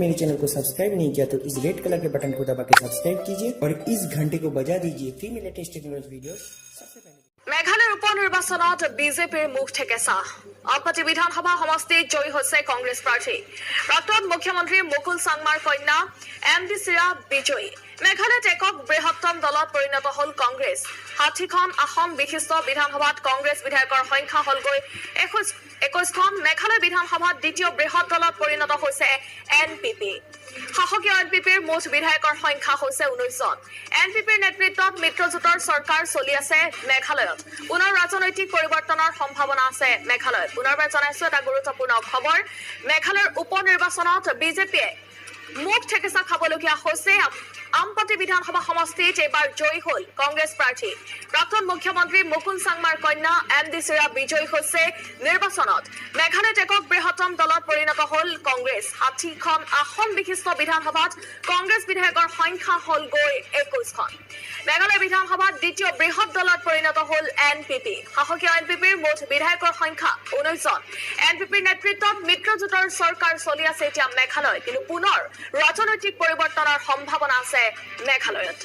मेरे चैनल को सब्सक्राइब नहीं किया तो इस रेड कलर के बटन को दबा के सब्सक्राइब कीजिए और इस घंटे को बजा दीजिए फ्री में लेटेस्ट टेक्नोलॉजी वीडियो सबसे पहले। মেঘালয়ৰ উপ নিৰ্বাচনত বিজেপিৰ মুখ থেকেচা। আমপাতি বিধানসভা সমষ্টিত জয়ী হৈছে কংগ্ৰেছ প্ৰাৰ্থী। প্ৰাক্তন মুখ্যমন্ত্ৰী মুকুল চাংমাৰ কন্যা এম ডি চিৰা বিজয়ী। মেঘালয়ত একক বৃহত্তম দলত পৰিণত হ'ল কংগ্ৰেছ। 60খন আসন বিশিষ্ট বিধানসভাত কংগ্ৰেছ বিধায়কৰ সংখ্যা হ'লগৈ 21খন। মেঘালয় বিধানসভাত দ্বিতীয় বৃহৎ দলত পৰিণত হৈছে এন পি পি। শাসকীয় এন পি পিৰ মুঠ বিধায়কৰ সংখ্যা হৈছে 19জন। এন পি পিৰ নেতৃত্বত মিত্ৰজোঁটৰ চৰকাৰ চলি আছে মেঘালয়ত। পুনৰ ৰাজনৈতিক পৰিৱৰ্তনৰ সম্ভাৱনা আছে মেঘালয়ত। পুনৰবাৰ জনাইছো এটা গুৰুত্বপূৰ্ণ খবৰ। মেঘালয়ৰ উপ নিৰ্বাচনত বিজেপিয়ে মুখ থেকেচা খাবলগীয়া হৈছে। আমপাতি বিধানসভা সমষ্টিত এইবাৰ জয়ী হ'ল কংগ্ৰেছ প্ৰাৰ্থী। প্ৰাক্তন মুখ্যমন্ত্ৰী মুকুল চাংমাৰ কন্যা এম ডি চিৰা বিজয়ী হৈছে নিৰ্বাচনত। মেঘালয়ত একক বৃহত্তম দলত পৰিণত হ'ল কংগ্ৰেছ। 60খন আসন বিশিষ্ট বিধানসভাত কংগ্ৰেছ বিধায়কৰ সংখ্যা হ'লগৈ 21খন। মেঘালয় বিধানসভাত দ্বিতীয় বৃহৎ দলত পৰিণত হ'ল এন পি পি। শাসকীয় এন পি পিৰ মুঠ বিধায়কৰ সংখ্যা 19জন। এন পি পিৰ নেতৃত্বত মিত্ৰজোঁটৰ চৰকাৰ চলি আছে এতিয়া মেঘালয়ত। কিন্তু পুনৰ ৰাজনৈতিক পৰিৱৰ্তনৰ সম্ভাৱনা আছে মেঘালয়ত।